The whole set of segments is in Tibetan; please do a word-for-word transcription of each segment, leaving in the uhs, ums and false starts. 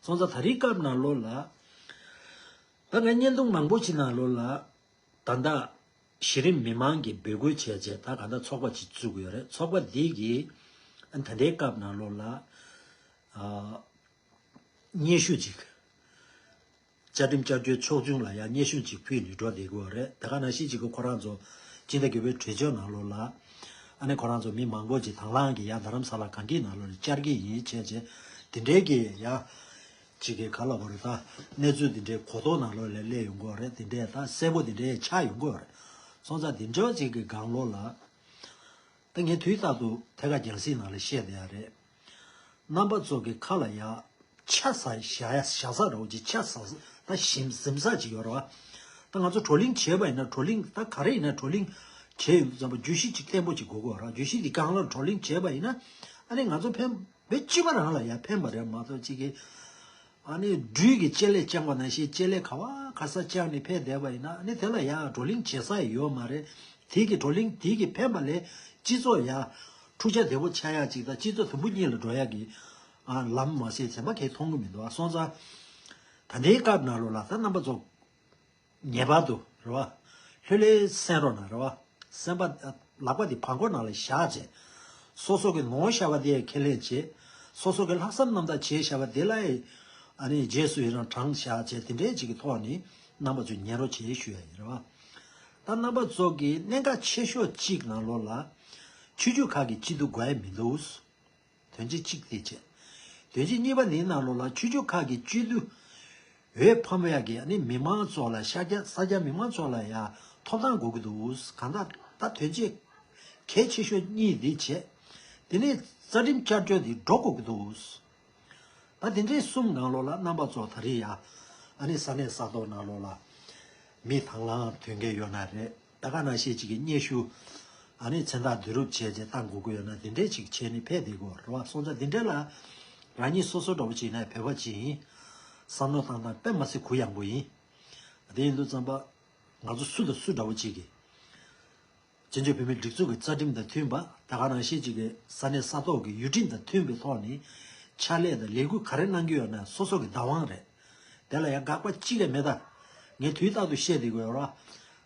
སོང་ཙང་ད་རེས་སྐབས་ནང་ལོགས་ལ། ད་ང་བརྙན་ཐུང་མང་པོ་ཅིག་ནང་ལོགས་ལ། ད་ལྟ་གཞི་རིམ་མི་མང་གིས་འབོད་སྐུལ་བྱས་བྱས་ད་ག་ད་ཚོགས་པ་ཅིག་བཙུགས་ཀྱི་ཡོད་རེད། ཚོགས་པ་འདི་གིས་ཨ་ད་ལྟའི་སྐབས་ནང་ལོགས་ལ་ཨ་སྙན་ཞུ་ཅིག་བཅའ་ཁྲིམས་བསྐྱར་བཅོས་ཚོགས་ཆུང་ལ་ཡང་སྙན་ཞུ་ཅིག་ཕུལ་ནས་འགྲོ་བསྡད་ཀྱི་ཡོད་རེད། དེ་ག་ནང་བཞིན་ཅིག་གི་ཁོ་རང་ཚོ་སྤྱི་ཟླ་བརྒྱད་པའི་གྲོས་ཆོད་ནང་ལོགས་ལ་ཨ་ནི་ཁོ་རང་ཚོ་མི་མང་པོ་ཅིག་དང་བླངས་ཀྱིས་ཡང་རྡ་རམ་ས་ལ་གངས་སྐྱིད་ནང་ལོགས་ལ་བཅར་གྱི་ཡིན་བྱས་བྱས་དེ་འདྲའི་གི་ཡང་ཅིག་གི་ག་ལ་བ་རེད། ད་གནས་ཚུལ་དེ་འདྲའི་གོ་རྟོགས་ནང་ལོགས་ལ་སླེབས་ཡོང་གི་ཡོད་རེད། དེ་འདྲའི་ད་གསལ་པོ་དེ་འདྲའི་ཆགས་ཡོང་གི་ཡོད་རེད། སོང་ཙང་དེ་འདྲ་ཅིག་གི་སྒང་ལོགས་ལ་ད་ངས་དུས་རྟག་ཏུ་ཐད་ཀར་རྒྱང་སྲིང་ནང་ལ་བཤད་བསྡད་ཡ་རེད། རྣམ་པ་ཚོ་གི་ཁ་ལ་ཡ་ཆ་ཟ་བཞག་ཡ་བཞག་ས་འདྲ་བོ་ཅིག་ཆ་ཟ་ས་ད་ཞིམ་ཟིམ་ས་ཅིག་ཡོད་རེད་བ། ད་ང་ཚོ་བགྲོ་གླེང་བྱས་པ་ཡིན་ན་བགྲོ་གླེང་ད་ག་རེ་ཡིན་ན་བགྲོ་གླེང་བྱས་ཡོང་དུས་ཙམ་པ་བརྗོད་གཞི་ཅིག་བརྟན་པོ་ཅིག་དགོས་ཀྱི་ཡོད་རེད། བརྗོད་གཞི་འདི་སྒང་ལ་བགྲོ་གླེང་བྱས་པ་ཡིན་ན་ཨ་ནི་ང་ཚོ་ཕན་བེད་སྤྱི་པ་རང་ལ་ཡ་ཕན་པ་རེད་མ་གཏོགས་ཅིག་གི་ཨ་ནི་སྦྲུལ་གྱི་ལྕེ་ལེ་བཅང་བ་ནང་བཞིན་ལྕེ་ལེ་ག་བ་ག་ས་བཅང་ནས་ཕེབས་བསྡད་པ་ཡིན་ན་ཨ་ནི་དེ་ལ་ཡ་བགྲོ་གླེང་བྱེད་ས་ཡོད་མ་རེད། དེ་གི་བགྲོ་གླེང་དེ་གི་ཕན་པ་ལས་སྤྱི་ཚོགས་ཡ་འཁྲུག་ཆ་དོད་པོ་ཆགས་ཡ་ཅིག་དང་སྤྱི་ཚོགས་དུམ་བུ་གཉིས་ལ་འགྲོ་ཡ་གི་ཨ་ལམ་མ་ཟད་ཚན་པ་གས་མཐོང་གི་མི་འདུག་ཨ་སོང་ཙང་ད་ལྟའི་སྐབས་ནང་ལོགས་ལ་ད་རྣམ་པ་ཚོ་ངེས་པར་དུ་རེད་བ། ལྷོད་ལྷོད་གསན་རོགས་གནང་རེད་བ། སེམས་པ་ལག་པ་དེ་བར་སྐོར་ནང་ལ་བཞག་བྱས། སོ་སོ་གི་ནོར་བཞག་པ་དེ་ཡང་ཁས་ལེན་བྱེད། སོ་སོ་གི་ལྷག་བསམ་རྣམ་དག་བྱས་བཞག་པ་དེ་ལ་ཡང་ཨ་ནི་རྗེས་སུ་ཡི་རང་དྲངས་བཞག་བྱས་དེ་འདྲའི་ཅིག་གི་ཐོག་ནས་རྣམ་པ་ཚོས་ཉན་རོགས་བྱེད་ཞུ་ཡ་ཡིན་རེད་བ། ད་རྣམ་པ་ཚོ་གི་གནད་འགག་ཆེ་ཤོས་གཅིག་ནང་ལོགས་ལ་ཆོས་བརྒྱུད་ཁག་གི་སྤྱི་འཐུས་དགོས་ཡ་མི་འདུག་དོན་ཚན་གཅིག་དེ་བྱས། དོན་ཚན་གཉིས་པ་ནི་ནང་ལོགས་ལ་ཆོས་བརྒྱུད་ཁག་གི་སྤྱི་འཐུས་འོས་འཕངས་ཡག་གི་ཨ་ནི་མི་མང་ཚོ་ལ་ཤར་རྒྱ་ས་སྐྱ་མི་མང་ཚོ་ལ་ཡང་ཐོབ་ཐང་དགོས་ཀྱི་འདུག་གང་ལྟར་ད་དོན་ཚན་གལ་ཆེ་ཤོས་གཉིས་འདི་བྱས། དེ་ནས་རྩ་ཁྲིམས་བསྐྱར་བཅོས་འདི་འགྲོ་དགོས་ཀྱི་འདུག་ད་དེ་འདྲའི་གསུམ་ནང་ལོགས་ལ་རྣམ་པ་ཚོ་ད་རེས་ཡ་ཨ་ནི་ས་གནས་ས་ཐོག་ནང་ལོགས་ལ། མི་དང་བླངས་དོན་འགལ་ཡོད་ན་རེད། ད་ག་ནང་བཞིན་ཅིག་གི་སྙན་ཞུ་ཨ་ནི་མཚན་རྟགས་བསྡུ་རུབ་བྱས་རྗེས་བཏང་དགོས་ཀྱི་ཡོད་ན་དེ་འདྲས་ཅིག་བྱས་ནས་ཕེབས་བསྡད་དགོས་རེད་བ། སོང་ཙང་དེ་འདྲས་ལ་རང་ཉིད་སོ་སོ་འདྲ་བོ་ཅིག་ཡིན་ན་བོད་པ་ཅིག་ཡིན། བསམ་བློ་བཏང་སྟངས་དཔེ་མ་སྲིད་གུ་ཡངས་པོ་ཡིན། དེ་ཡིན་དུས་ཙམ་པ་ང་ཚོ་སུ་དང་སུ་འདྲ་བོ་ཅིག་གིས་བཙན་བྱོལ་བོད་མིའི་སྒྲིག་འཛུགས་ཀྱི་རྩ་ཁྲིམས་དང་མཐུན་པ་ད་ག་ནང་བཞིན་ཅིག་གི་ས་གནས་ས་ཐོག་གི་ཡུལ་ཁྲིམས་དང་མཐུན་པའི་ཐོག་ནས་ཕྱག་ལས་དང་ལས་འགུལ་ག་རེ་གནང་གི་ཡོད་ན་སོ་སོ་གི་བདག་དབང་རེད། དེ་ལ་ཡང་དགག་པ་གཅིག་ལས་མེད་ད། ངས་དུས་རྟག་ཏུ་བཤད་བསྡད་དགོས་ར།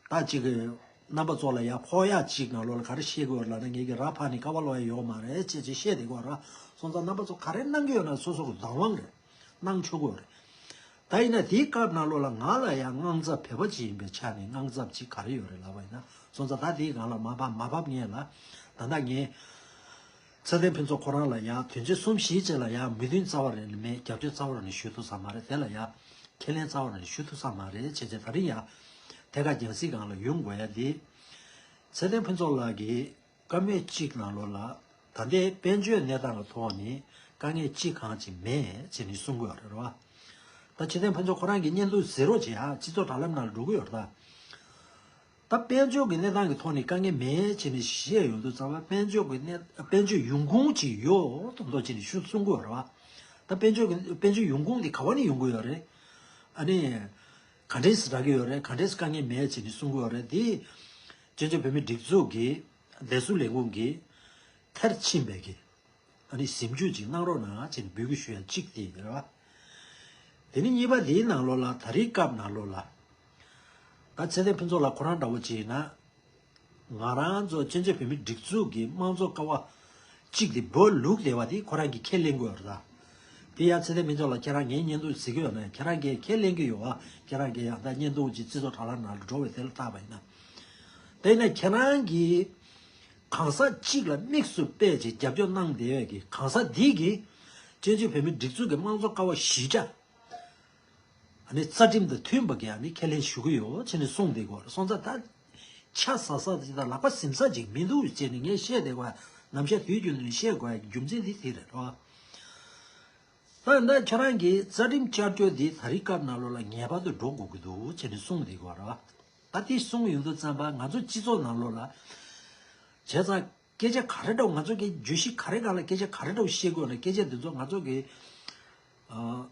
ད་ཅིག་གི་རྣམ་པ་ཚོ་ལ་ཡང་ཕོག་ཡག་ཅིག་ནང་ལོགས་ལ་ག་རེ་བཤད་དགོས་ར་ལབ་ན་ངས་ཀྱི་ར་ཕག་ནི་ཀ་བ་ལོག་ཡ་ཡོད་མ་རེད་ཅེས་ཅིག་བཤད་བསྡད་དགོས་ར། སོང་ཙང་རྣམ་པ་ཚོ་ག་རེ་གནང་གི་ཡོད་ན་སོ་སོ་གི་བདག་དབང་རེད། གནང་ཆོག་གི་རེད། ད་ཡིན་ན་དེའི་སྐབས་ནང་ལོགས་ལ་ང་ལ་ཡང་དངངས་འཚབ་བོད་པ་ཅིག་ཡིན་པའི་ཆ་ནས་དངངས་འཚབ་ཅིག་ག་རེ་ཡོད་རེད་ལབ་པ་ཡིན་ན། སོང་ཙང་ད་དེའི་སྒང་ལ་མ་ཕབ་མ་ཕབ་ངེས་ལ་ད་ལྟ་ངས། ཚེ་བརྟན་ཕུན་ཚོགས་ཁོ་རང་ལ་ཡང་དོན་ཚན་གསུམ་བཞི་ཅན་ལ་ཡང་མོས་མཐུན་རྩ་བ་རང་ནས་མེད། རྒྱབ་སྐྱོར་རྩ་བ་རང་ནས་ཞུ་ཐུབ་ས་མ་རེད། དེ་ལ་ཡང་ཁས་ལེན་རྩ་བ་རང་ནས་ཞུ་ཐུབ་ས་མ་རེད་བྱས་བྱས་ད་རིང་ཡང་ཐད་ཀར་རྒྱང་སྲིང་སྒང་ལ་ཡོང་དགོས་ཡ་དེ། ཚེ་བརྟན་ཕུན་ཚོགས་ལགས་ཀྱིས་བཀའ་མོལ་གཅིག་ནང་ལོགས་ལ་ད་ལྟའི་དཔལ་འབྱོར་གནས་སྟངས་ཀྱི་ཐོག་ནས་དཀའ་ངལ་གཅིག་གང་ཅིག་མེད་ཅེས་ནས་གསུང་གི་ཡོད་རེད་བ། ད་ཚེ་བརྟན་ཕུན་ཚོགས་ཁོ་རང་གིས་བརྙན་ཐུང་གཟིགས་རོགས་བྱེད་ཨ། སྤྱི་ཚོགས་དྲ་ལམ་ནང་ལ་འགྲོ་གི་ཡོད་རེད་ད། ད་དཔལ་འབྱོར་གྱི་གནས་སྟངས་ཀྱི་ཐོག་ནས་དཀའ་ངལ་མེད་ཅེས་ནས་བཤད་ཡོང་དུས་ཙམ་པ་དཔལ་འབྱོར་གྱི་གནས་དཔལ་འབྱོར་ཡོང་ཁུངས་ཅིག་ཡོད་མདོག་མདོག་ཅིག་ནས་ཞུ་གསུང་གི་ཡོད་རེད་བ། ད་དཔལ་འབྱོར་གྱི་དཔལ་འབྱོར་ཡོང་ཁུངས་དེ་ག་བ་ནས་ཡོང་གི་ཡོད་རེད། ཨ་ནི་ག་འདྲས་སེ་རག་གི་ཡོད་རེད། ག་འདྲས་སེ་དཀའ་ངལ་མེད་ཅེས་ནས་གསུང་གི་ཡོད་རེད་དེ། བཙན་བྱོལ་བོད་མིའི་སྒྲིག་འཛུགས་ཀྱི་བདེ་སྲུང་ལས་ཁུངས་ཀྱིས་མཐར་ཕྱིན་པའི་གི་ཨ་ནི་ཞིབ་འཇུག་ཅིག་གནང་རོགས་གནང་ཅེས་འབོད་སྐུལ་ཞུ་ཡ་གཅིག་དེ་ཡིན་རེད་བ། དེ་ནི་གཉིས་པ་དེའི་ནང་ལོགས་ལ་ད་རེས་སྐབས་ནང་ལོགས་ལ། ད་ཚེ་བརྟན་ཕུན་ཚོགས་ལགས་ཁོ་རང་འདྲ་བོ་ཅིག་ཡིན་ན། ང་རང་ཚོ་བཙན་བྱོལ་བོད་མིའི་སྒྲིག་འཛུགས་ཀྱི་དམངས་གཙོ་ཀ་བ་གཅིག་དེ་འབོ་ལུག་དེ་བ་དེ་ཁོ་རང་གིས་ཁས་ལེན་དགོས་རེད་ད། དེ་ཡང་ཚེ་བརྟན་ཕུན་ཚོགས་ལགས་ཁྱེད་རང་ངའི་བརྙན་ཐུང་གཟིགས་ཀྱི་ཡོད་ན་ཁྱེད་རང་གིས་ཁས་ལེན་གྱི་ཡོད་བ། ཁྱེད་རང་གིས་ཡང་ད་བརྙན་ཐུང་ཅིག་སྤྱི་ཚོགས་དྲ་ལམ་ནང་ལ་འགྲོ་བའི་དེ་ལ་བལྟས་པ་ཡིན་ན། དེ་ཡིན་ན་ཁྱེད་རང་གིས། གང་ཟག་གཅིག་ལ་དམིགས་སུ་དཔེ་ཅིག་རྒྱབ་སྐྱོར་གནང་བསྡད་ཡོད་ཀྱི་གང་ཟག་འདི་གིས་བཙན་བྱོལ་བོད་མིའི་སྒྲིག་འཛུགས་ཀྱི་དམངས་གཙོ་ཀ་བ་བཞི་ཆ་ཨ་ནི་རྩ་ཁྲིམས་དང་མཐུན་པ་གི་ཨ་ནི་ཁས་ལེན་ཞུ་གི་ཡོད་ཅེས་ནས་གསུངས་བསྡད་ཀྱི་ཡོད་རེད། སོང་ཙང་ད་ཆ་ཟ་ས་ཅིག་དང་ལག་པ་ཟིན་ས་ཅིག་མི་འདུག་ཅེས་ནས་ངས་བཤད་བསྡད་ཀྱི་ཡོད། ནམ་ཞག་དུས་རྒྱུན་དུ་ནས་བཤད་དགོས་ཡ་རྒྱུ་མཚན་འདི་དེ་རེད་རོ། ད་ད་ཁྱོད་རང་གིས་རྩ་ཁྲིམས་བསྐྱར་བཅོས་འདི་ད་རེས་སྐབས་ནང་ལོགས་ལ་ངེས་པར་དུ་འགྲོ་དགོས་ཀྱི་འདུག་ཅེས་ནས་གསུངས་བསྡད་ཀྱི་ཡོད་རེད་བ། ད་དེ་གསུངས་ཡོང་དུས་ཙམ་པ་ང་ཚོ་སྤྱི་ཚོགས་ནང་ལོགས་ལ། བྱས་ཙང་སྐད་ཆ་ག་རེ་འདྲ་བོ་ང་ཚོ་གི་བརྗོད་གཞི་ག་རེ་སྒང་ལ་སྐད་ཆ་ག་རེ་འདྲ་བོ་བཤད་དགོས་ན་སྐད་ཆ་འདི་ཚོ་ང་ཚོ་གི་ཨ།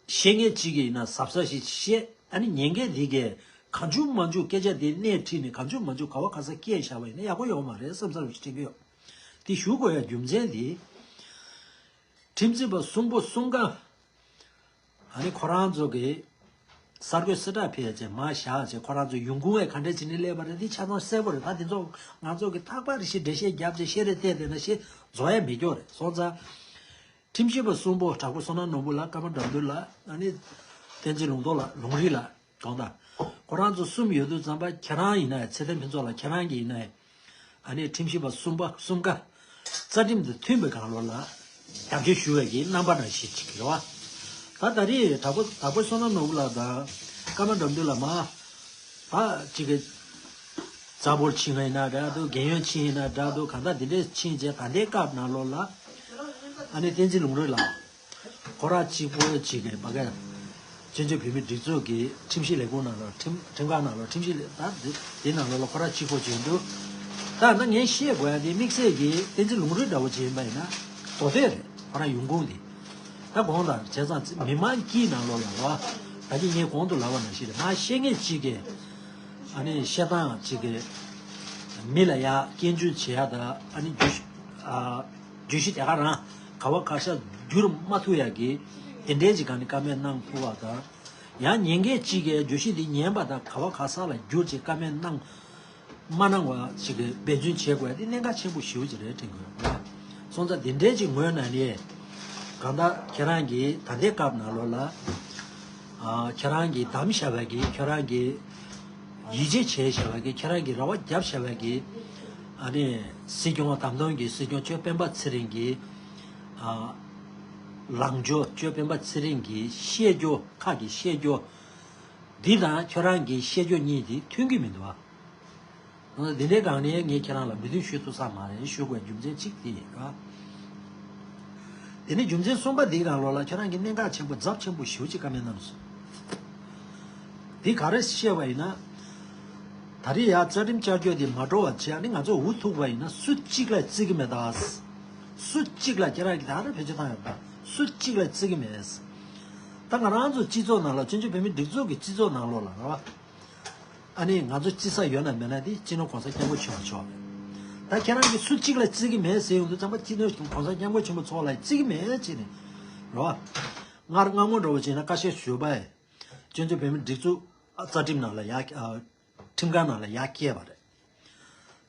བཤད་མཁན་གཅིག་གིས་ཡིན་ན་གཟབ་གཟབ་ཞིག་བཤད་ཨ་ནི་ཉན་མཁན་འདི་གས་གང་བྱུང་མང་བྱུང་སྐད་ཆ་འདི་སྣེ་ཁྲིད་ནས་གང་བྱུང་མང་བྱུང་ག་བ་ག་ས་སྐད་བཞག་པ་ཡིན་ན་ཡག་པོ་ཡོད་མ་རེད་བསམ་ས་རུ་ཞིག་དྲན་གྱི་ཡོད། དེ་ཞུ་དགོས་ཡ་རྒྱུ་མཚན་འདི། ཁྲིམས་རྩོད་པ་གསུམ་པོ་གསུམ་ཀ་ཨ་ནི་ཁོ་རང་ཚོ་གི་གསར་འགོད་གསལ་བསྒྲགས་ཕེབས་བྱས་མར་བཞག་བྱས་ཁོ་རང་ཚོ་ཡོང་ཁུངས་ཡང་ག་འདྲས་བྱས་ནས་སླེབས་པ་རེད། དེ་ཆ་ཚང་གསལ་པོ་རེད། ད་དེ་ཚོ་ང་ཚོ་གི་ཐག་པ་རེ་ཞིག་འགྲེལ་བཤད་བརྒྱབ་བྱས་ཤེས་རེ་བལྟས་བསྡད་ན་ཤེས་རྫོགས་ཡ་མེད་ཀྱོག་རེད། སོང་ཙང་ཁྲིམས་ཞིབ་པ་གསུམ་པོ་དྲག་པོ་བསོད་ནམས་ནོར་བུ་ལགས། ཀརྨ་དགྲ་འདུལ་ལགས། ཨ་ནི་བསྟན་འཛིན་ལུང་རྟོགས་ལགས། ལུང་རིགས་ལགས། གང་ལྟར་ཁོ་རང་ཚོ་གསུམ་ཡོད་དུས་ཙམ་པ་ཁྱེད་རང་ཡིན་ན་ཚེ་བརྟན་ཕུན་ཚོགས་ལགས། ཁྱེད་རང་གི་ཡིན་ན་ཨ་ནི་ཁྲིམས་ཞིབ་པ་གསུམ་པ་གསུམ་ཀ་རྩ་ཁྲིམས་དང་མཐུན་པའི་སྒང་ལོགས་ལ་རྒྱབ་སྐྱོར་ཞུ་བའི་གི་རྣམ་པ་འདྲ་ཞིག་ཅིག་རེད་བ། ད་ད་རེས་དྲག་པོ་དྲག་པོ་བསོད་ནམས་ནོར་བུ་ལགས་དང་ཀརྨ་དགྲ་འདུལ་ལགས་མ་ད་ཅིག་གི་རྩ་འབོར་ཕྱིན་ཡིན་ན་འདྲ་འདུག་རྒན་ཡོལ་ཕྱིན་ཡིན་ན་འདྲ་འདུག་གང་ལྟར་འདི་འདྲས་ཕྱིན་རྗེས་ད་ལྟའི་སྐབས་ནང་ལོགས་ལ་ཨ་ནི་བསྟན་འཛིན་ལུང་རིགས་ལགས། ཁོ་རང་གཅིག་པོ་གཅིག་གི་བ་ག་བཙན་བྱོལ་བོད་མིའི་སྒྲིག་འཛུགས་ཀྱི་ཁྲིམས་ཞིབ་ལས་ཁུངས་ནང་ལ་ཁྲིམས་ཁྲིམས་ཁང་ནང་ལ་ཁྲིམས་ཞིབ་ལས་ད་དེ་དེ་ནང་ལོགས་ལ་ཁོ་རང་གཅིག་པོ་བྱས་འདུག་ད་ན་ངས་བཤད་དགོས་ཡ་དེ་དམིགས་བསལ་གྱི་བསྟན་འཛིན་ལུང་རིགས་འདྲ་བོ་བྱས་ཡིན་པ་ཡིན་ན་མདོ་སྟོད་རེད། ཁོ་རང་ཡོང་ཁུངས་དེ་ད་གོང་དང་བྱས་ཙང་མི་མང་དཀྱིལ་ནང་ལོགས་ལ་ར་ད་གིན་ངས་གོང་དུ་ལབ་པ་ནང་བཞིན་རེད། མ་བཤད་མཁན་གཅིག་གི་ཨ་ནི་བཤད་སྟངས་གཅིག་གི་མི་ལ་ཡ་སྐྱོན་བརྗོད་བྱེད་ཡ་ད་ཨ་ནི་རྒྱུ་ཨ། བརྗོད་གཞི་དེ་ག་རང་ག་བ་ག་ས་བསྒྱུར་མ་ཐུབ་ཡ་གི་དེ་འདྲའི་ཅིག་ག་ནས་བཀའ་མོལ་གནང་ཐུབ་པ་དང་། ཡང་ཉན་མཁན་གཅིག་གིས་བརྗོད་གཞི་འདི་ཉན་པ་དང་ག་བ་ག་ས་ལ་བསྒྱུར་ཅིག་བཀའ་མོལ་གནང་མ་གནང་བ་ཅིག་གི་འབད་བརྩོན་བྱེད་དགོས་ཡ་དེ་གནད་འགག་ཆེན་པོ་ཞེ་པོ་ཅིག་རེད་དྲན་གི་ཡོད། སོང་ཙང་དེ་འདྲའི་ཅིག་ངོས་ནས་ནི་གང་ལྟར་ཁྱེད་རང་གིས་ད་ལྟའི་སྐབས་ནང་ལོགས་ལ་ཨ་ཁྱེད་རང་གིས་བདམས་བཞག་པའི་གི་ཁྱེད་རང་གིས་ཡིད་ཆེས་བྱས་བཞག་པའི་གི་ཁྱེད་རང་གིས་རེ་བ་བརྒྱབ་བཞག་པའི་གི་ཨ་ནི་སྲིད་སྐྱོང་བདམས་ཐོན་གྱི་སྲིད་སྐྱོང་ཇོ་སྤེན་པ་ཚེ་རིང་གི་ཨ་ལངས་ཕྱོགས། ཇོ་སྤེན་པ་ཚེ་རིང་གི་བཤད་རྒྱུ་ཁ་གི་བཤད་རྒྱུ་འདི་དང་ཁྱོད་རང་གི་བཤད་རྒྱུ་གཉིས་འདི་མཐུན་གྱི་མི་འདུག་ཨ། འདི་འདྲའི་སྒང་ནས་ངས་ཁྱེད་རང་ལ་མོས་མཐུན་ཞུ་ཐུབ་ས་མ་རེད། ཞུ་དགོས་རྒྱུ་མཚན་གཅིག་དེ་ཡིན་ར། དེ་ནས་རྒྱུ་མཚན་གསུམ་པ་འདིའི་སྒང་ལོགས་ལ་ཁྱོད་རང་གི་གནད་འགག་ཆེན་པོ་ཚབས་ཆེན་པོ་ཞེ་པོ་ཅིག་བཀའ་མོལ་གནང་སོང་། འདི་ག་རེ་བཤད་པ་ཡིན་ན། ད་རེས་ཡ་རྩ་ཁྲིམས་བསྐྱར་བཅོས་འདི་མ་འགྲོ་བ་བྱས་ནས་ང་ཚོ་འུ་ཐུག་པ་ཡིན་ན་སུ་གཅིག་ལ་བརྩི་གི་མེད་ད། སུ་གཅིག་ལ་ཁྱེད་རང་གི་ད་རེས་བེད་སྤྱོད་བཏང་ཡོད་པ་སུ་གཅིག་ལ་བརྩི་གི་མེད། ད་ང་རང་ཚོ་སྤྱི་ཚོགས་ནང་ལ་བཙན་བྱོལ་བོད་མིའི་སྒྲིག་འཛུགས་ཀྱི་སྤྱི་ཚོགས་ནང་ལོགས་ལ་ར། ཨ་ནི་ང་ཚོ་སྤྱི་ས་ཡོད་ན་མེད་ན་དེ་སྤྱི་ནོར་གོང་ས་སྐྱབས་མགོན་ཆེན་པོ་མཆོག་རེད། ད་ཁྱེད་རང་གིས་སུ་གཅིག་ལ་བརྩི་གི་མེད་ཟེར་ཡོང་དུས་ཙམ་པ་སྤྱི་ནོར་གོང་ས་སྐྱབས་མགོན་ཆེན་པོ་མཆོག་ལ་བརྩི་གི་མེད་ཅེས་ནས་རེད་བ། སྔར་སྔ་མོ་འདྲ་བོ་བྱས་ན་བཀའ་ཤག་ཟུར་པས་བཙན་བྱོལ་བོད་མིའི་སྒྲིག་འཛུགས་རྩ་ཁྲིམས་ནང་ལ་ཡར་ཨ་ཁྲིམས་ཁང་ནང་ལ་ཡར་བསྐྱལ་བ་རེད།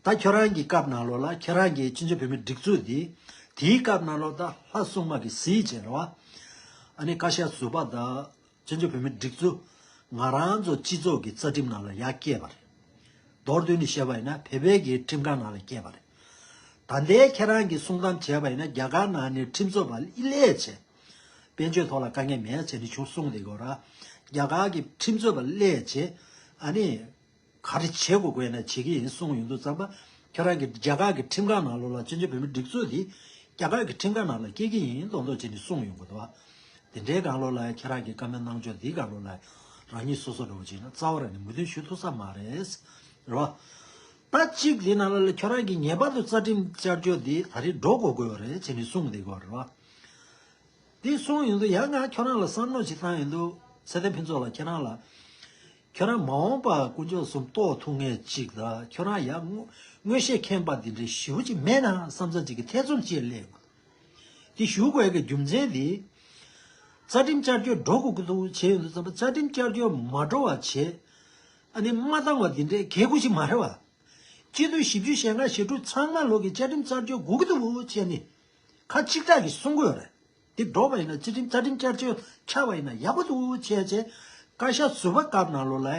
ད་ཁྱོད་རང་གི་སྐབས་ནང་ལོགས་ལ་ཁྱེད་རང་གིས་བཙན་བྱོལ་བོད་མིའི་སྒྲིག་འཛུགས་འདི་དེའི་སྐབས་ནང་ལོགས་ད་ལྷ་སྲུང་མ་གི་གཟི་བརྗིད་རེད་བ། ཨ་ནི་བཀའ་ཤག་ཟུར་པ་དང་། བཙན་བྱོལ་བོད་མིའི་སྒྲིག་འཛུགས་ང་རང་ཚོ་སྤྱི་ཚོགས་ཀྱི་རྩ་ཁྲིམས་ནང་ལ་ཡར་བསྐྱལ་བ་རེད། མདོར་བསྡུས་ནས་བཤད་པ་ཡིན་ན་བོད་པའི་གི་ཁྲིམས་ཁང་ནང་ལ་བསྐྱལ་བ་རེད། ད་ལྟའི་ཁྱེད་རང་གིས་གསུང་གཏམ་བྱས་པ་ཡིན་ན་རྒྱ་གར་ནང་ནས་ཁྲིམས་རྩོད་པ་སླེབས་བྱས། དཔལ་འབྱོར་ཐོག་ལ་དཀའ་ངལ་མེད་བྱས་ནས་ཁྱོད་གསུངས་བསྡད་ཀྱི་ཡོད་ར། རྒྱ་གར་གི་ཁྲིམས་རྩོད་པ་སླེབས་བྱས་ཨ་ནི། ག་རེ་བྱེད་དགོས་དགོས་ན་བྱེད་ཀྱི་ཡིན་གསུངས་ཡོང་དུས་ཙམ་པ། ཁྱོད་རང་གི་རྒྱ་གར་གྱི་ཁྲིམས་ཁང་ནང་ལོགས་ལ་བཙན་བྱོལ་བོད་མིའི་སྒྲིག་འཛུགས་འདི་རྒྱ་གར་གྱི་ཁྲིམས་ཁང་ནང་ལ་སྐྱེལ་གྱི་ཡིན་མདོག་མདོག་བྱས་ནས་གསུངས་ཡོང་གི་འདུག་བ། དེ་འདྲའི་སྒང་ལོགས་ལ་ཁྱེད་རང་གི་བཀའ་མོལ་གནང་ཕྱོགས་འདིའི་སྒང་ལོགས་ལ་རང་ཉིད་སོ་སོ་འདྲ་བོ་བྱས་ན་རྩ་བ་རང་ནས་མོས་མཐུན་ཞུ་ཐུབ་ས་མ་རེད། རེད་བ། ད་གཅིག་དེ་ནང་ལ་ཁྱོད་རང་གིས་ངེས་པར་དུ་རྩ་ཁྲིམས་བསྐྱར་བཅོས་འདི་ད་རེས་འགྲོ་དགོས་དགོས་པ་རེད་བྱས་ནས་གསུངས་བསྡད་ཀྱི་ཡོད་རེད་བ། དེ་གསུངས་ཡོང་དུས་ཡང་ང་ཁྱོད་རང་ལ་བསམ་བློ་ཞིག་བཏང་ཡོང་དུས་ཚེ་བརྟན་ཕུན་ཚོགས་ལགས་ཁྱེད་རང་ལ། ཁྱོད་རང་མ་འོངས་པ་དཀོན་མཆོག་གསུམ་རྟོགས་ཐུབ་མཁན་ཅིག་དང་ཁྱོད་རང་ཡང་མངོན་མངོན་ཤེས་མཁན་པ་འདི་འདྲའི་ཞེ་པོ་ཅིག་མེད་ན་བསམ་ས་ཅིག་གི་ཐེ་ཚོམ་ཅིག་སླེབས་ཡོང་གི་འདུག་དེ་ཞུ་དགོས་ཀྱི་རྒྱུ་མཚན་དེ། རྩ་ཁྲིམས་བསྐྱར་བཅོས་འགྲོ་དགོས་ཀྱི་འདུག་བྱས་ཡོང་དུས་ཙམ་པ་རྩ་ཁྲིམས་བསྐྱར་བཅོས་མ་འགྲོ་བ་བྱས། ཨ་ནི་མ་བཏང་བ་འདི་འདྲའི་གལ་དགོས་ཤིག་མ་རེད་བ། སྤྱི་འཐུས་བཞི་བཅུ་ཞེ་ལྔ་ཞེ་དྲུག་ཚང་མ་ལོག་གི་བཅའ་ཁྲིམས་བསྐྱར་བཅོས་དགོས་ཀྱི་འདུག་བྱས་ནས་ཁ་གཅིག་གྲགས་ཀྱིས་གསུང་གི་ཡོད་རེད། དེ་འགྲོ་བ་ཡིན་ན་སྤྱི་ཁྲིམས་རྩ་ཁྲིམས་བསྐྱར་བཅོས་ཆགས་པ་ཡིན་ན་ཡག་པོ་འདུག་བྱས་བྱས་བཀའ་ཤག་ཟུར་པ་སྐབས་ནང་ལོགས་ལ་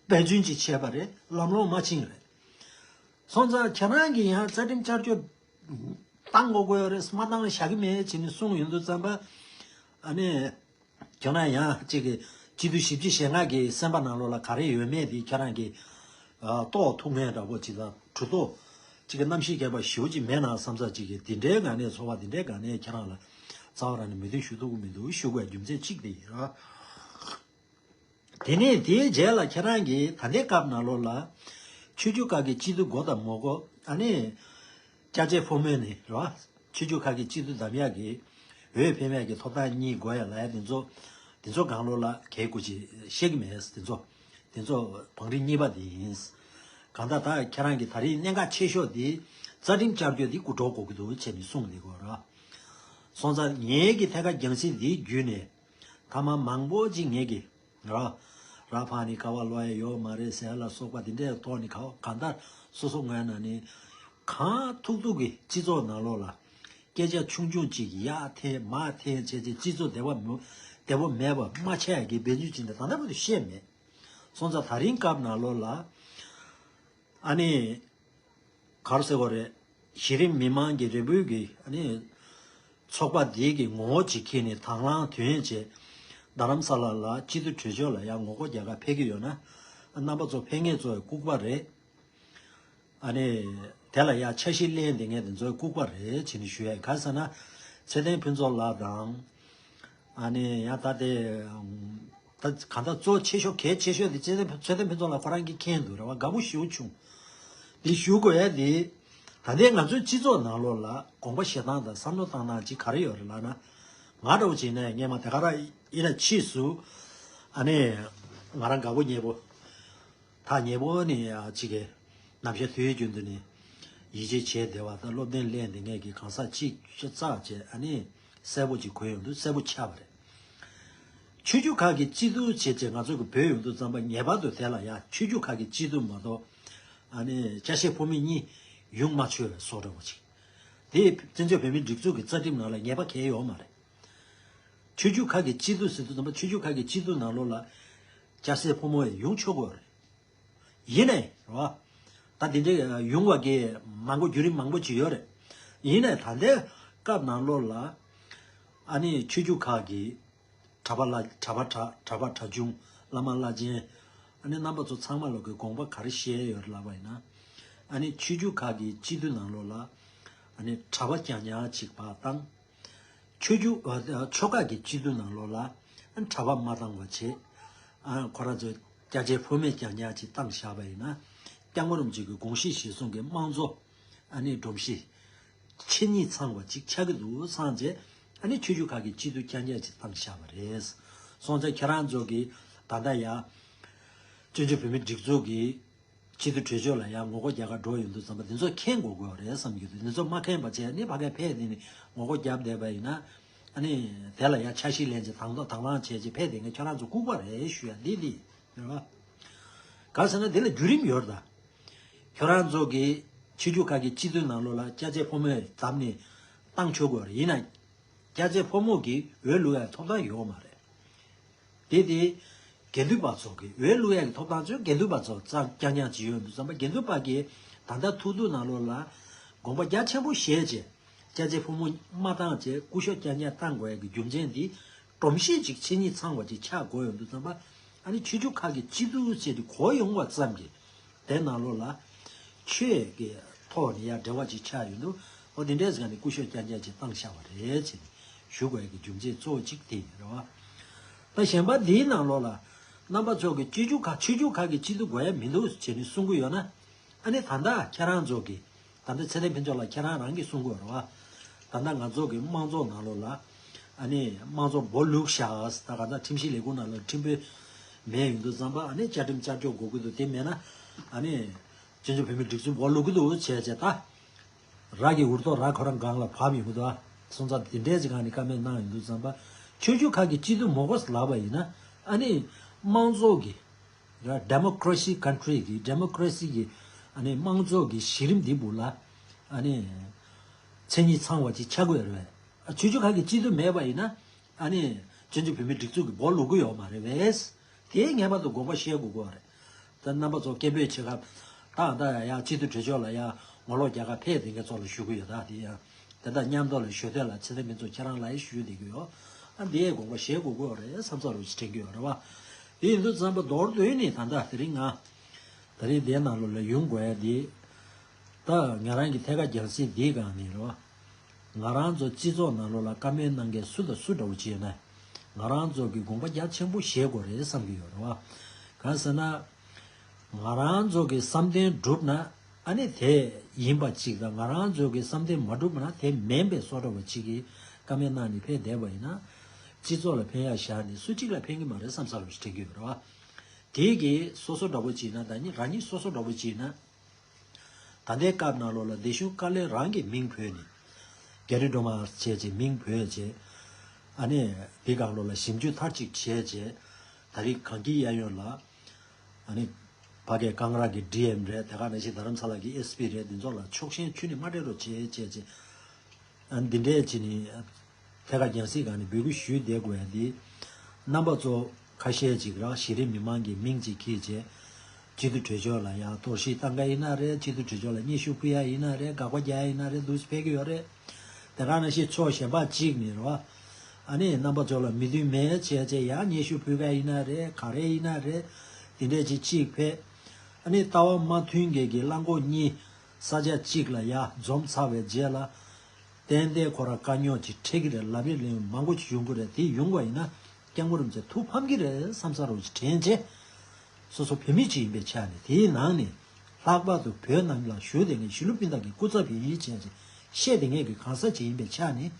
འབད་བརྩོན་ཅིག་བྱས་པ་རེད། ལམ་ལྷོང་མ་ཕྱིན་རེད། སོང་ཙང་ཁྱེད་རང་གིས་ཡང་རྩ་ཁྲིམས་བསྐྱར་བཅོས་བཏང་དགོས་ཀྱི་ཡོད་རེད། མ་བཏང་ན་བཞག་གི་མེད་བྱས་ནས་གསུངས་ཡོང་དུས་ཙམ་པ། ཨ་ནི། ཁྱོད་རང་ཡང་གཅིག་གི་སྤྱི་འཐུས་བཞི་བཅུ་ཞེ་ལྔ་གི་སེམས་པ་ནང་ལོགས་ལ་ག་རེ་ཡོད་མེད་དེ་ཁྱོད་རང་གིས་ཨ་རྟོགས་ཐུབ་མཁན་འདྲ་པོ་ཅིག་དང་གྲུབ་ཐོབ་ཅིག་གི་རྣམ་ཤེས་རྒྱས་པ་ཞེ་པོ་ཅིག་མེད་ན་བསམ་ས་ཅིག་གིས་དེ་འདྲའི་ངང་ནས་ཚོར་བ་དེ་འདྲའི་སྒང་ནས་ཁྱེད་རང་ལ་རྩ་བ་རང་ནས་མོས་མཐུན་ཞུ་ཐུབ་ཀྱི་མི་འདུག་ཞུ་དགོས་རྒྱུ་མཚན་གཅིག་དེ་ཡིན་ར། དེ་ནས་དེའི་རྗེས་ལ་ཁྱེད་རང་གིས་ད་ལྟའི་སྐབས་ནང་ལོགས་ལ་ཆོས་བརྒྱུད་ཁག་གི་སྤྱི་འཐུས་དགོས་དང་མ་དགོས། ཨ་ནི་ཅ་ཆས་ཕོ་མོ་ནི་ར། ཆོས་བརྒྱུད་ཁག་གི་སྤྱི་འཐུས་འདེམས་ཡག་གི་འོས་འཕེན་ཡག་གི་ཐོབ་ཐང་གཉིས་དགོས་ཡ་ལ་ཡ་དེ་ཚོ་དེ་ཚོ་སྒང་ལོགས་ལ་གལ་དགོས་ཅིག་བཤད་གི་མེད། དེ་ཚོ་དེ་ཚོ་བང་རིམ་གཉིས་པ་དེ་ཡིན། གང་ལྟར་ད་ཁྱེད་རང་གི་ད་རེས་གནད་འགག་ཆེ་ཤོས་དེ་རྩ་ཁྲིམས་བསྐྱར་བཅོས་དེ་སྐུ་འགྲོ་དགོས་ཀྱི་འདུག་བྱས་ནས་གསུངས་འདི་དགོས་ར། སོང་ཙང་ངའི་གི་ཐད་ཀར་རྒྱང་སྲིང་འདི་བརྒྱུད་ནས། ད་ ཐ་མ་མང་པོ་ཅིག་ངེད་ཀྱི་ར་ར་ཕ་ནི་ཀ་བ་ལོ་ཡ་ཡོད་མ་རེད་ཟེར་ལ་སོགས་པ་དེ་འདྲའི་ཐོག་ནས་ག་གང་ལྟར་སོ་སོ་ངོས་ན་ནི་གང་ཐུག་ཐུག་གི་སྤྱི་ཚོགས་ནང་ལོགས་ལ་སྐད་ཆ་ཆུང་ཆུང་ཅིག་ཡར་འཐེན་མར་འཐེན་བྱས་ཏེ་སྤྱི་ཚོགས་བདེ་བ་མོ་བདེ་པོ་མེད་པ་མ་ཆགས་ཀྱི་བེད་སྤྱོད་ཅིག་འདི་ད་ལྟ་བར་དུ་ཤེས་མེད། སོང་ཙང་ད་རིང་སྐབས་ནང་ལོགས་ལ་ཨ་ནི་ག་རེ་ཟེར་བ་རེད། གཞི་རིམ་མི་མང་གི་རེ་འབོད་ཀྱི་ཨ་ནི་ཚོགས་པ་འདིའི་གི་ངོ་བོ་ཅིག་ཁྱེར་ནས་དང་བླངས་དོན་བྱས་རྡ་རམ་ས་ལ་ལ་སྤྱི་འཐུས་གྲོས་ཆོད་ལ་ཡང་ངོ་རྒོལ་རྒྱག་ག་ཕེབས་ཀྱི་ཡོད་ན། རྣམ་པ་ཚོ་ཕེབས་མཁན་ཚོ་ཡི་ལྐུགས་པ་རེད། ཨ་ནི་དེ་ལ་ཡང་འཆར་གཞི་ལེན་བསྡད་མཁན་དེ་ཚོ་ཡི་ལྐུགས་པ་རེད་བྱས་ནས་ཞུ་ཡ་ག་ཟེར་ན། ཚེ་བརྟན་ཕུན་ཚོགས་ལགས་དང་། ཨ་ནི་ཡང་ད་དེ་ད་གང་ལྟར་གཙོ་ཆེ་ཤོས་གལ་ཆེ་ཤོས་དེ་ཚེ་བརྟན་ཚེ་བརྟན་ཕུན་ཚོགས་ལགས་ཁོ་རང་གིས་མཁྱེན་འདུག་རེད་བ། དགའ་པོ་ཞེ་པོ་བྱུང་། འདི་ཞུ་དགོས་ཡ་དེ། ད་ལྟའི་ང་ཚོའི་སྤྱི་ཚོགས་ནང་ལོགས་ལ་དགོངས་པ་བཞེས་སྟངས་དང་བསམ་བློ་བཏང་སྟངས་ཅིག་ག་རེ་ཡོད་རེད་ལབ་ན། ང་འདྲ་བོ་བྱས་ན་སྔས་མ་དེ་ག་ར་ཡིན་ན་ཕྱིས་སུ་ཨ་ནི་ང་རང་དགའ་པོ་ཉེ་པོ་ཐག་ཉེ་པོ་ནས་ཅིག་གི་ནམ་ཞག་དུས་རྒྱུན་དུ་ནི་ཡིད་ཆེས་བྱས་བསྡད་པ་དང་སློབ་སྟོན་གླེང་བསྡད་མཁན་གྱི་གང་ཟག་ཅིག་ཤ་ཚ་བྱས་ཨ་ནི་གསལ་པོ་ཅིག་གོ་ཡོང་དུས་གསལ་པོ་ཆགས་པ་རེད། ཆོས་བརྒྱུད་ཁག་གི་སྤྱི་འཐུས་བྱས་རྗེས་ང་ཚོ་གི་བོད་ཡོང་དུས་ཙམ་པ་ངེས་པར་དུ་དེ་ལ་ཡང་ཆོས་བརྒྱུད་ཁག་གི་སྤྱི་འཐུས་མ་གཏོགས་ཨ་ནི་སྐྱ་སེར་ཕོ་མོ་གཉིས་ཡོང་མ་ཆོག་པའི་བཟོ་འདྲ་བོ་ཅིག་དེ་བཙན་བྱོལ་བོད་མིའི་སྒྲིག་འཛུགས་ཀྱི་རྩ་ཁྲིམས་ནང་ལ་ངེས་པ་གང་ཡང་ཡོད་མ་རེད། ཆོས་བརྒྱུད་ཁག་གི་སྤྱི་འཐུས་ཟེར་དུས་ཙམ་པ་ཆོས་བརྒྱུད་ཁག་གི་སྤྱི་འཐུས་ནང་ལོགས་ལ་སྐྱ་སེར་ཕོ་མོ་ཡང་ཡོང་ཆོག་གི་ཡོད་རེད། ཡིན་ནའི་རེད་བ། ད་དེ་འདྲའི་ཡོང་བ་གི་མང་པོ་བརྒྱུད་རིམ་མང་པོ་ཅིག་ཡོད་རེད། ཡིན་ནའི་ད་ལྟའི་སྐབས་ནང་ལོགས་ལ་ཨ་ནི་ཆོས་བརྒྱུད་ཁག་གི་གྲྭ་པ་ལ་གྲྭ་པ་གྲྭ་གྲྭ་པ་གྲྭ་ཆུང་བླ་མ་བླ་ཆེན་ཨ་ནི་རྣམ་པ་ཚོ་ཚང་མ་ལོག་གི་དགོངས་པ་ག་རེ་བཞེས་ཡོད་རེད་ལབ་པ་ཡིན་ན། ཨ་ནི་ཆོས་བརྒྱུད་ཁག་གི་སྤྱི་འཐུས་ནང་ལོགས་ལ་ཨ་ནི་གྲྭ་པ་རྐྱང་རྐྱང་ཅིག་ཕར་བཏང་། ཆོས་བརྒྱུད་ཨ་ཆོལ་ཁ་གི་སྤྱི་འཐུས་ནང་ལོགས་ལ་གྲྭ་པ་མ་བཏང་བ་བྱས། ཨ་ཁོ་རང་ཚོས་སྐྱ་སེར་ཕོ་མོ་རྐྱང་རྐྱང་ཅིག་བཏང་བཞག་པ་ཡིན་ན། སྐྱབས་མགོན་རིན་པོ་ཆེ་གི་དགོངས་གཞི་གཞིར་བཟུང་གི་དམངས་གཙོ་ཨ་ནི་སྒྲོམ་གཞི་ཆེ་ཉིད་ཚང་བ་ཅིག་ཆགས་ཀྱི་འདུག་བསམ་བྱས་ཨ་ནི་ཆོས་བརྒྱུད་ཁག་གི་སྤྱི་འཐུས་རྐྱང་རྐྱང་ཅིག་བཏང་བཞག་པ་རེད། སོང་ཙང་ཁྱེད་རང་ཚོ་གི་ད་ལྟ་ཡ་བཙན་བྱོལ་བོད་མིའི་སྒྲིག་འཛུགས་ཀྱི་སྤྱི་འཐུས་གྲོས་ཆོད་ལ་ཡང་ངོ་རྒོལ་རྒྱག་གར་འགྲོ་ཡོང་དུས་ཙམ་པ་འདི་ཚོ་མཁྱེན་དགོས་དགོས་རེད་བསམ་གྱི་འདུག་འདི་ཚོ་མ་མཁྱེན་པ་བྱས་ནས་ཕ་གིར་ཕེབས་ནས་ནི་ངོ་རྒོལ་རྒྱབ་བསྡད་པ་ཡིན་ན། ཨ་ནི་དེ་ལ་ཡང་འཆར་གཞི་ལེན་ཅིག་དང་ཐོག་དང་བླངས་བྱས་ཅིག་ཕེབས་བསྡད་མཁན་ཁྱོད་རང་ཚོ་ལྐུགས་པ་རེད་ཞུ་ཡ་འདི་འདི་རེད་བ། ག་ཟེར་ན་འདི་ལ་བརྒྱུད་རིམ་ཡོད་རེད་ད། ཁྱོད་རང་ཚོ་གི་ཆོས་བརྒྱུད་ཁག་གི་སྤྱི་འཐུས་ནང་ལོགས་ལ་སྐྱ་སེར་ཕོ་མོས་བདམས་ནས་བཏང་ཆོག་གི་རེད། ཡིན་ན་སྐྱ་སེར་ཕོ་མོ་གི་འོས་བླུག་ཡ་ཐོབ་ཐང་ཡོད་མ་རེད། དེ་དེ་དགེ་འདུན་པ་ཚོ་གི་འོས་བླུག་ཡ་གི་ཐོབ་ཐང་ཚོ་དགེ་འདུན་པ་ཚོ་རྩ་རྐྱང་རྐྱང་ཅིག་ཡོད་འདུག་བསམ་པ། དགེ་འདུན་པ་གི་ད་ལྟ་ཐུག་ཐུག་ནང་ལོགས་ལ་དགོངས་པ་རྒྱ་ཆེན་པོ་བཞེས་བྱས་སྐྱ་སེར་ཕོ་མོ་མ་བཏང་བྱས་སྐུ་ཞབས་རྐྱང་རྐྱང་བཏང་དགོས་ཡ་གི་རྒྱུ་མཚན་འདི་སྒྲོམ་གཞི་ཅིག་ཆེ་ཉིད་ཚང་བ་ཅིག་ཆགས་དགོས་ཡོད་འདུག་བསམ་པ། ཨ་ནི་ཆོས་བརྒྱུད་ཁག་གི་སྤྱི་འཐུས་བྱས་ཏེ་གོ་ཡོང་བ་ཙམ་གྱིས། དེ་ནང་ལོགས་ལ་ཆོས་ཀྱི་ཐོག་ནས་ཡང་འབྲེལ་བ་ཅིག་ཆགས་ཡོང་དུས་ཨོ་དེ་འདྲའི་ཟེར་ནས་སྐུ་ཞབས་རྐྱང་རྐྱང་ཅིག་བཏང་བཞག་པ་རེད་ཅེས་ཞུ་དགོས་ཡ་གི་རྒྱུ་མཚན་གཙོ་བོ་གཅིག་དེ་ཡིན་རེད་བ། ད་གཞན་པ་འདིའི་ནང་ལོགས་ལ་རྣམ་པ་ཚོ་གི་སྤྱི་འཐུས་ཁག་ཆོས་བརྒྱུད་ཁག་གི་སྤྱི་འཐུས་དགོས་ཡ་མི་འདུག་ཅེས་ནས་གསུང་གི་ཡོད་ན། ཨ་ནི་ད་ལྟ་ཁྱེད་རང་ཚོ་གི་ད་ལྟ་ཚེ་བརྟན་ཕུན་ཚོགས་ལགས་ཁྱེད་རང་རང་གིས་གསུང་གི་ཡོད་རེད་བ། ད་ལྟ་ང་ཚོ་གི་དམངས་གཙོ་ནང་ལོགས་ལ་ཨ་ནི་དམངས་གཙོ་སྦོ་ལུག་ཤག་ད་ག་ད་ཁྲིམས་ཞིབ་ལས་ཁུངས་ནང་ལ་ཁྲིམས་དཔོན་མེད་ཡོང་དུས་ཙམ་པ་ཨ་ནི་བཅའ་ཁྲིམས་བསྐྱར་བཅོས་དགོས་ཀྱི་འདུག་དེ་མེད་ན་ཨ་ནི་བཙན་བྱོལ་བོད་མིའི་སྒྲིག་འཛུགས་སྦོ་ལུག་གི་འདུག་བྱས་བྱས་ད། ར་གི་འུར་ཐོག་ར་ཁོ་རང་སྒང་ལ་བབས་ཡོང་གི་འདུག་ཨ། སོང་ཙང་དེ་འདྲའི་ཅིག་སྒང་ནས་བཀའ་མོལ་གནང་ཡོང་དུས་ཙམ་པ། ཆོས་བརྒྱུད་ཁག་གི་སྤྱི་འཐུས་མོ་གོ་ལབ་པ་ཡིན་ན་ཨ་ནི་དམངས་གཙོ་གི་ར་democracy country གི་democracy གི་ཨ་ནི་དམངས་གཙོ་གི་གཞི་རིམ་འདི་བུ་ལ་ཨ་ནི་མཚན་ཉིད་ཚང་བ་ཅིག་ཆགས་དགོས་རེད། ཨ་ཆོས་བརྒྱུད་ཁག་གི་སྤྱི་འཐུས་མེད་པ་ཡིན་ན་ཨ་ནི་བཙན་བྱོལ་བོད་མིའི་སྒྲིག་འཛུགས་ཀྱི་སྦོ་ལུག་གི་ཡོད་མ་རེད་པས། དེ་ངེས་པར་དུ་དགོངས་པ་བཞེས་དགོས་ཀྱི་ཡོད་རེད། ད་རྣམ་པ་ཚོ་སྐད་འབོད་བྱེད་སྐབས་ད་ད་ཡ་སྤྱི་འཐུས་གྲོས་ཆོད་ལ་ཡ་ངོ་ལོག་རྒྱག་ག་ཕེབས་དེ་འགའི་ཚོ་ལ་ཞུ་གི་ཡོད། ད་དེ་ཡ་དེ་ད་མཉམ་དུ་ལ་ཞུ་དེ་ལ་ཚེ་བརྟན་ཕུན་ཚོགས་ཁྱེད་རང་ལ་ཡ་ཞུ་བསྡད་ཀྱི་ཡོད། ཨ་འདི་ཡའི་དགོངས་པ་བཞེས་དགོས་ཀྱི་ཡོད་རེད་བསམ་ས་རུ་ཞིག་དྲན་གྱི་ཡོད་རེད་བ། དེ་ཡིན་དུས་ཙམ་པ་མདོར་བསྡུས་ནས་ད་ད་དེ་རིང་ང་ད་རིང་དེའི་ནང་ལོགས་ལ་ཡོང་དགོས་ཡ་དེ། ད་ང་རང་གི་ཐད་ཀར་རྒྱལ་སྲིད་འདིའི་སྒང་ནས་རེད་བ། ང་རང་ཚོ་སྤྱི་ཚོགས་ནང་ལོགས་ལ་བཀའ་མོལ་གནང་མཁན་སུ་དང་སུ་འདྲ་བོ་ཅིག་ཡོད་ན། ང་རང་ཚོ་གི་དགོངས་པ་རྒྱ་ཆེན་པོ་བཞེས་དགོས་རེད་བསམ་གྱི་ཡོད་རེད་བ། གང་ཟེར་ན། ང་རང་ཚོ་གི་བསམ་དོན་འགྲུབ་ན་ཨ་ནི་དེ་ཡིན་པ་གཅིག་དང་ང་རང་ཚོ་གི་བསམ་དོན་མ་འགྲུབ་ན་དེ་མིན་པའི་བཟོ་འདྲ་བོ་ཅིག་གི་བཀའ་མོལ་གནང་ནས་ཕེབས་བསྡད་པ་ཡིན་ན། སྤྱི་ཚོགས་ལ་ཕན་ཡ་བཞག་ནས་སུ་གཅིག་ལ་ཕན་གྱི་མ་རེད་བསམ་ས་རུ་ཞིག་དྲན་གྱི་ཡོད་རེད་བ། དེ་གི་སོ་སོ་འདྲ་བོ་ཅིག་ཡིན་ན་ད་ནི་རང་ཉིད་སོ་སོ་འདྲ་བོ་ཅིག་ཡིན་ན། ད་ལྟའི་སྐབས་ནང་ལོགས་ལ་བདེ་ཤུལ་བཀའ་བློན་རང་གི་མིང་བོས་ནས། རྒྱ་རི་སྒྲོལ་མ་བྱས་ཅིག་མིང་བོས་བྱས། ཨ་ནི་དེ་གང་ལོ་ལ་ཞིབ་འཇུག་མཐར་གཅིག་བྱས་རྗེས། ད་རེས་གངས་སྐྱིད་གཡས་གཡོན་ལ། ཨ་ནི་ཕ་གིའི་ཀང་ར་གི་ཌི་ཨེམ་རེད། དེ་ག་ནང་བཞིན་རྡ་རམ་ས་ལ་གི་ཨེས་པི་རེད། འདི་ཚོ་ལ་ཕྱོགས་ཞེན་ཁྱོན་ནས་མ་སྤྲད་རོགས་བྱས་བྱས་བྱས། ཨ་འདི་འདྲས་བྱས་ནས་ཐད་ཀར་རྒྱང་སྲིང་སྒང་ནས་འབོད་སྐུལ་ཞུས་བསྡད་དགོས་ཡ་འདི། རྣམ་པ་ཚོ་ཁ་ཤས་ཅིག་ར་གཞི་རིམ་མི་མང་གི་མིང་ཅིག་འཁྱེར་བྱས། སྤྱི་འཐུས་གྲོས་ཆོད་ལ་ཡང་གཏོར་བཤིག་བཏང་ག་ཡིན་ན་རེད། སྤྱི་འཐུས་གྲོས་ཆོད་ལ་སྙན་ཞུ་ཕུལ་ཡ་ཡིན་ན་རེད། དགག་པ་རྒྱག་ཡ་ཡིན་ན་རེད། འདུག་སེ་ཕེབས་ཀྱི་ཡོད་རེད། དེ་ག་ནང་བཞིན་ཕྱོགས་གཞན་པ་གཅིག་ནས་རེད་བ། ཨ་ནི་རྣམ་པ་ཚོ་ལ་མོས་མཐུན་མེད་བྱས་བྱས་ཡང་སྙན་ཞུ་ཕུལ་ག་ཡིན་ན་རེད། ག་རེ་ཡིན་ན་རེད། དེ་འདྲས་ཅིག་གཅིག་ཕེབས། ཨ་ནི་ལྟ་བ་མ་མཐུན་མཁན་གྱི་གླང་གོག་གཉིས་ས་ཆ་གཅིག་ལ་ཡ་འཛོམས་ཚར་བའི་རྗེས་ལ། ཏན་ཏན་ཁོ་རང་དཀའ་རྙོག་ཅིག་འཕྲད་ཀྱི་རེད། ལབ་རེས་ལན་མང་པོ་ཅིག་ཡོང་གི་རེད། དེ་ཡོང་བ་ཡིན་ན་སྐྱབས་མགོན་རིན་པོ་ཆེ་ཐུགས་ཕམ་གྱི་རེད་བསམ་ས་རོགས་ཅིག་དྲན་རྗེས། སོ་སོ་བོད་མི་ཅིག་ཡིན་པའི་ཆ་ནས། དེའི་ནང་ནས་ལྷག་པར་དུ་བོད་ནང་ལ་བཞུགས་བསྡད་མཁན་གཞིས་ལུས་སྤུན་ཟླ་གི་སྐུ་ཚབ་ཡིན་བྱས་བྱས་བཤད་བསྡད་མཁན་གྱི་གང་ཟག་ཅིག་ཡིན་པའི་ཆ་ནས།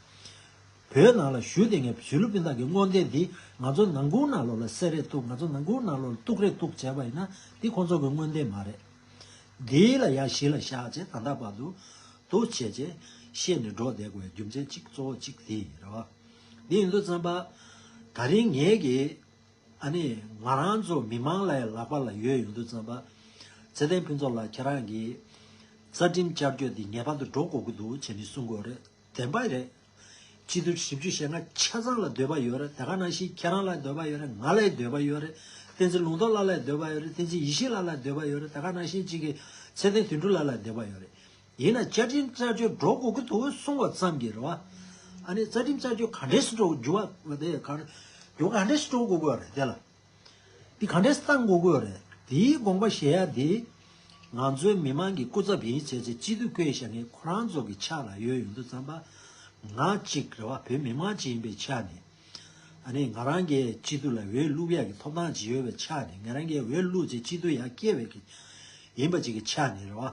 བོད་ནང་ལ་བཞུགས་བསྡད་མཁན་གཞིས་ལུས་སྤུན་ཟླ་གི་མངོན་འདོད་འདི་ང་ཚོ་ནང་ཁུལ་ནང་ལོགས་ལ་སེ་རེ་གཏུག་ང་ཚོ་ནང་ཁུལ་ནང་ལོགས་ལ་གཏུག་རེ་གཏུག་བྱས་པ་ཡིན་ན་འདི་ཁོང་ཚོ་གི་མངོན་འདོད་མ་རེད། འདི་ལ་ཡ་གཞི་ལ་བཞག་བྱས་ད་ལྟ་བར་དུ་འདུག་བྱས་བྱས་བཤད་ནས་འགྲོ་བསྡད་དགོས་རྒྱུ་མཚན་གཅིག་གཙོ་བོ་གཅིག་དེ་ཡིན་རེད་བ། འདི་ཡིན་དུས་ཙམ་པ། ད་རིང་ངེད་ཀྱིས་ཨ་ནི་ང་རང་ཚོ་མི་མང་ལ་ཡ་ལག་པ་ལ་ཡོད་ཡོང་དུས་ཙམ་པ། ཚེ་བརྟན་ཕུན་ཚོགས་ལགས་ཁྱེད་རང་གིས་རྩ་ཁྲིམས་བསྐྱར་བཅོས་འདི་ངེས་པར་དུ་འགྲོ་དགོས་ཀྱི་འདུག་བྱས་ནས་གསུང་དགོས་རེད། བདེན་པ་རེད། སྤྱི་འཐུས་བཞི་བཅུ་ཞེ་ལྔ་ཆ་ཚང་ལ་འདོད་པ་ཡོད་རེད། དེ་ག་ནང་བཞིན་ཁྱེད་རང་ལ་འདོད་པ་ཡོད་རེད། ང་ལ་འདོད་པ་ཡོད་རེད། བསྟན་འཛིན་ལུང་རྟོགས་ལགས་ལ་འདོད་པ་ཡོད་རེད། བསྟན་འཛིན་ཡེ་ཤེས་ལགས་ལ་འདོད་པ་ཡོད་རེད། དེ་ག་ནང་བཞིན་གཅིག་གིས་ཚེ་བརྟན་དོན་གྲུབ་ལགས་ལ་འདོད་པ་ཡོད་རེད། ཡིན་ན་བཅའ་ཁྲིམས་བསྐྱར་བཅོས་འགྲོ་དགོས་ཀྱི་འདུག་གསུང་བ་ཙམ་གྱིས་རེད་བ། ཨ་ནི་རྩ་ཁྲིམས་བསྐྱར་བཅོས་ག་འདྲས་སེ་འགྲོ་རྒྱུ་བ་དེ་ག་རྒྱུ་ག་འདྲས་སེ་འགྲོ་དགོས་ཀྱི་ཡོད་རེད་དེ་ལ། འདི་ག་འདྲས་སེ་བཏང་དགོས་ཀྱི་ཡོད་རེད། དེའི་དགོངས་པ་བཞེས་ཡ་དེ། ང་ཚོའི་མི་མང་གི་སྐུ་ཚབ་ཡིན་བྱས་བྱས་སྤྱི་འཐུས་བསྐོས་བཞག་མཁན་ཁོ་རང་ཚོ་གི་ཕྱག་ལ་ཡོད་ཡོང་དུས་ཙམ་པ། ང་གཅིག་རེད་བ། བོད་མི་མང་གཅིག་ཡིན་པའི་ཆ་ནས། ཨ་ནི་ང་རང་གིས་སྤྱི་འཐུས་ལ་འོས་བླུག་ཡག་གི་ཐོབ་ཐང་ཅིག་ཡོད་པའི་ཆ་ནས། ང་རང་གིས་འོས་བླུག་བྱས་སྤྱི་འཐུས་ཡར་སྐྱེལ་བའི་གི་ཡིན་པ་ཅིག་གི་ཆ་ནས་རེད་བ།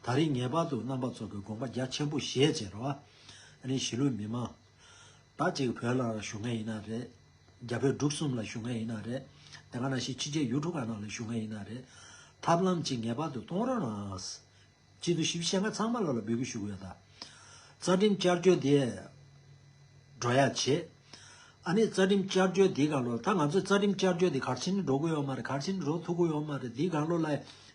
ད་རིང་ངེས་པར་དུ་རྣམ་པ་ཚོ་གི་དགོངས་པ་རྒྱ་ཆེན་པོ་བཞེས་བྱས་རེད་བ། ཨ་ནི་གཞིས་ལུས་མི་མང་། ད་ཅིག་བོད་ནང་ལ་བཞུགས་མཁན་ཡིན་ན་རེད། རྒྱ་བོད་འབྲུག་གསུམ་ལ་བཞུགས་མཁན་ཡིན་ན་རེད། དེ་ག་ནང་བཞིན་ཕྱི་རྒྱལ་ཡུལ་གྲུ་ཁག་ནང་ལ་བཞུགས་མཁན་ཡིན་ན་རེད། ཐབས་ལམ་ཅིག་ངེས་པར་དུ་གཏོང་རོགས་གནང་། སྤྱི་འཐུས་བཞི་བཅུ་ཞེ་ལྔ་ཚང་མ་ལ་ལ་འབོད་སྐུལ་ཞུ་གི་ཡོད་ད། རྩ་ཁྲིམས་བསྐྱར་བཅོས་དེ་འགྲོ་ཡ་བྱེད། ཨ་ནི་རྩ་ཁྲིམས་བསྐྱར་བཅོས་འདི་གང་ལོ། ད་ང་ཚོས་རྩ་ཁྲིམས་བསྐྱར་བཅོས་འདི་གར་ཕྱིན་འགྲོ་གི་ཡོད་མ་རེད། གར་ཕྱིན་འགྲོ་ཐུབ་ཀྱི་ཡོད་མ་རེད། འདི་གང་ལོ་ལ་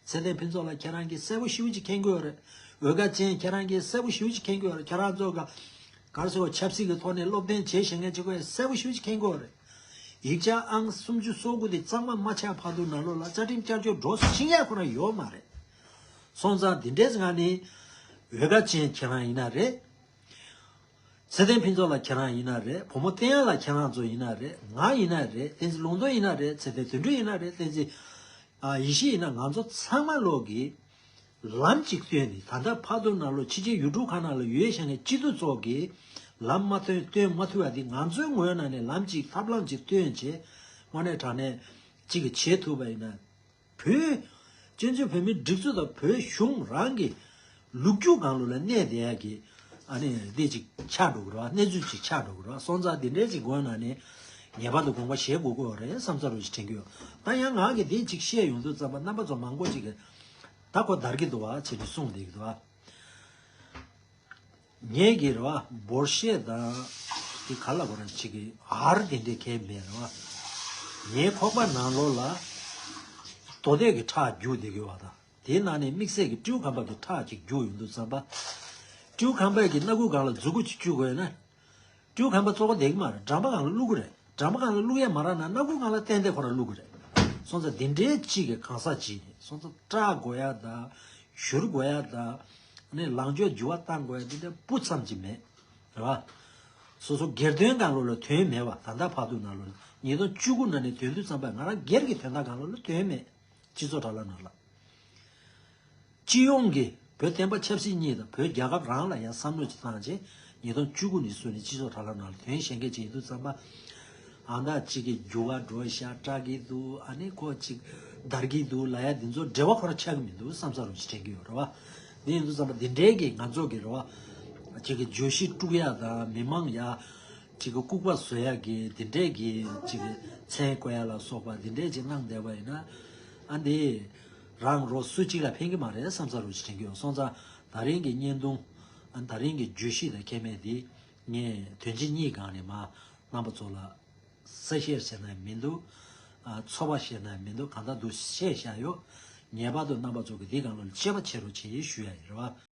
ཚེ་བརྟན་ཕུན་ཚོགས་ལགས་ཁྱེད་རང་གིས་གསལ་པོ་ཞེ་པོ་ཅིག་མཁྱེན་གྱི་ཡོད་རེད། འོས་འགན་ཅན་ཁྱེད་རང་གིས་གསལ་པོ་ཞེ་པོ་ཅིག་མཁྱེན་གྱི་ཡོད་རེད། ཁྱེད་རང་ཚོ་ག་གར་སོ་ཆབ་སྲིད་ཀྱི་ཐོག་ནས་སློབ་སྟོན་བྱེད་ཤེས་མཁན་ཅིག་གོ་གསལ་པོ་ཞེ་པོ་ཅིག་མཁྱེན་གྱི་ཡོད་རེད། ཡིག་ཆ་ཨང་སུམ་ཅུ་སོ་དགུ་དེ་གཙང་མ་མ་ཆགས་བར་དུ་ནང་ལོགས་ལ་རྩ་ཁྲིམས་བསྐྱར་བཅོས་འགྲོ་ཕྱིན་ཡ་ཁོ་རང་ཡོད་མ་རེད། སོང་ཙང་འདི་འདྲའི་ང་ནི་འོས་འགན་ཅན་ཁྱེད་རང་ཡིན་ན་རེད། ཚེ་བརྟན་ཕུན་ཚོགས་ལགས་ཁྱེད་རང་ཡིན་ན་རེད། བུ་མོ་བསྟན་དབྱངས་ལགས་ཁྱེད་རང་ཚོ་ཡིན་ན་རེད། ང་ཡིན་ན་རེད། བསྟན་འཛིན་ལུང་རྟོགས་ཡིན་ན་རེད། ཚེ་བརྟན་དོན་གྲུབ་ཡིན་ན་རེད། བསྟན་འཛིན་ཨ་ཡེ་ཤེས་ཡིན་ན། ང་ཚོ་ཚང་མ་ལོག་གིས་ལམ་གཅིག་བཏོན་ནས། ད་ལྟ་བར་དུ་ནང་ལོགས་ཕྱི་རྒྱལ་ཡུལ་གྲུ་ཁག་ནང་ལ་ཡོད་བཞག་མཁན་སྤྱི་འཐུས་ཚོ་གིས་ལམ་མ་བཏོན་བཏོན་མ་ཐུབ་པ་འདི་ང་ཚོའི་ངོས་ནང་ནས་ལམ་གཅིག་ཐབས་ལམ་གཅིག་བཏོན་བྱས། དངོས་གནས་དྲང་གནས་གཅིག་གིས་བྱེད་ཐུབ་པ་ཡིན་ན། བོད་སྤྱི་མཐུན་བོད་མིའི་སྒྲིག་འཛུགས་དང་བོད་གཞུང་རང་གི་ལུགས་རྒྱུ་སྒང་ལོགས་ལ་གནས་བསྡད་ཡ་གི་ཨ་ནི་འདི་ཅིག་ཆགས་འགྲོ་གི་རེད་བ། གནས་ཚུལ་ཅིག་ཆགས་འགྲོ་གི་རེད་བ། སོང་ཙང་འདི་འདྲའི་ཅིག་སྒོ་ནང་ནས་ངེས་པར་དུ་དགོངས་པ་བཞེས་དགོས་ཀྱི་ཡོད་རེད་བསམ་ཚར་བ་ཞིག་དྲན་གྱི་ཡོད། ད་ཡང་ང་གིས་འདི་ཅིག་བཤད་ཡོང་དུས་ཙམ་པ་རྣམ་པ་ཚོ་མང་པོ་ཅིག་གིས་ད་ཁོ་འདར་གྱི་འདུག་བ་བྱས་ནས་གསུངས་བསྡད་ཀྱི་འདུག་བ། ངས་ཀྱི་རེད་བ། འབོར་ཤེས་དང་དེ་ག་ལ་གོ་ར་ཅིག་གི་ཨར་དེ་འདྲས་གས་མེད་རེད་བ། ངའི་ཁོག་པ་ནང་ལོགས་ལ་རྡོ་རྡེག་གི་ཁྲག་རྒྱུག་བསྡད་ཀྱི་ཡོད་བ་དང་། དེའི་ནང་ནས་དམིགས་བསལ་གྱི་སྤྲེའུ་ཁམས་པ་གི་ཁྲག་ཅིག་རྒྱུག་ཡོང་དུས་ཙམ་པ། སྤྲེའུ་ཁམས་པ་གི་སྣ་ཁུག་སྒང་ལ་མཛུ་གུ་ཅིག་བཅུག་དགོས་ན། སྤྲེའུ་ཁམས་པ་ཙོག་པ་བསྡད་ཀྱི་མ་རེད། འགྲམ་པ་སྒང་ལ་བླུག་གི་རེད། འགྲམ་པ་སྒང་ལ་བླུག་ཡ་མ་རག་ན་སྣ་ཁུག་སྒང་ལ་ཏན་ཏན་ཁོ་རང་བླུག་གི་རེད། སོང་ཙང་འདི་འདྲའི་གཅིག་གི་གང་ཟག་ཅིག་ཡིན། སོང་ཙང་སྐྲག་དགོས་ཡ་དང་། བཞུར་དགོས་ཡ་དང་། ནས་ལངས་ཕྱོགས་འགྱུར་བ་བཏང་དགོས་ཡ་འདི་འདྲ་སྤུ་ཙམ་ཅིག་མེད། རེད་བ། སོ་སོ་སྒེར་དོན་སྒང་ལོགས་ལ་དོན་མེད་བ། ད་ལྟ་བར་དུ་ནང་ལོགས་ལ་ཉིས་སྟོང་བཅུ་དགུ་ནང་ནས་དོན་དུས་ཙམ་པ་ང་རང་སྒེར་གྱི་དོན་དག་སྒང་ལོགས་ལ་དོན་མེད། སྤྱི་ཚོགས་དྲ་ལམ་ནང་ལ། སྤྱི་ཡོངས་ཀྱི་བོད་བསྟན་པ་ཆབ་སྲིད་གཉིས་དང་བོད་རྒྱལ་ཁབ་རང་ལ་ཡང་བསམ་བློ་ཅིག་བཏང་རྗེས་ཉིས་སྟོང་བཅུ་དགུ་ནས་བཟུང་ནས་སྤྱི་ཚོགས་དྲ་ལམ་ནང་ལ་དོན་གཞན་སྐད་ཅིག་ཡིན་དུས་ཙམ་པ། ཨ་མདའ་གཅིག་གི་རྒྱུ་བ་འགྲོ་ཤག་སྐྲག་གི་འདུག་ཨ་ནི་ཁོ་གཅིག་འདར་གི་འདུག་ལབ་ཡ་འདི་ཚོ་འབྲེལ་བ་ཁོ་རང་ཆགས་ཀྱི་མི་འདུག་བསམ་ས་རུ་ཞིག་དྲན་གྱི་ཡོད་རེད་བ། འདི་ཡིན་དུས་ཙམ་པ་འདི་འདྲའི་གི་ང་ཚོ་གི་རེད་བ། གཅིག་གི་བརྗོད་གཞི་དཀྲུག་ཡ་དང་མི་མང་ཡ། གཅིག་གི་ལྐུགས་པ་བཟོ་ཡ་གི་འདི་འདྲའི་གི་གཅིག་གི་མཚན་བཀོད་ཡ་ལ་སོགས་པ་འདི་འདྲའི་གཅིག་གནང་བསྡད་པ་ཡིན་ན། ཨ་འདི་རང་རོ་སུ་གཅིག་ལ་ཕན་གི་མ་རེད་བསམ་ས་རུ་ཞིག་དྲན་གྱི་ཡོད། སོང་ཙང་ད་རིང་གི་བརྙན་ཐུང་། ཨ་ད་རིང་གི་བརྗོད་གཞི་དང་ཁྱད་མེད་འདི་ངས་དོན་ཆེན་གཉིས་སྒང་ནས་མ། རྣམ་པ་ཚོ་ལ་གསལ་བཤད་བྱས་ན་མི་འདུག་ཨ། ཚོད་དཔག་བྱས་ན་མི་འདུག་གང་ལྟར་འདུག་བཤད་བཞག་ཡོད། ངེས་པར་དུ་རྣམ་པ་ཚོ་གིས་འདི་སྒང་ལ་དཔྱད་པ་བྱེད་རོགས་བྱེད་ཞུ་ཡ་ཡིན། རེད་བ།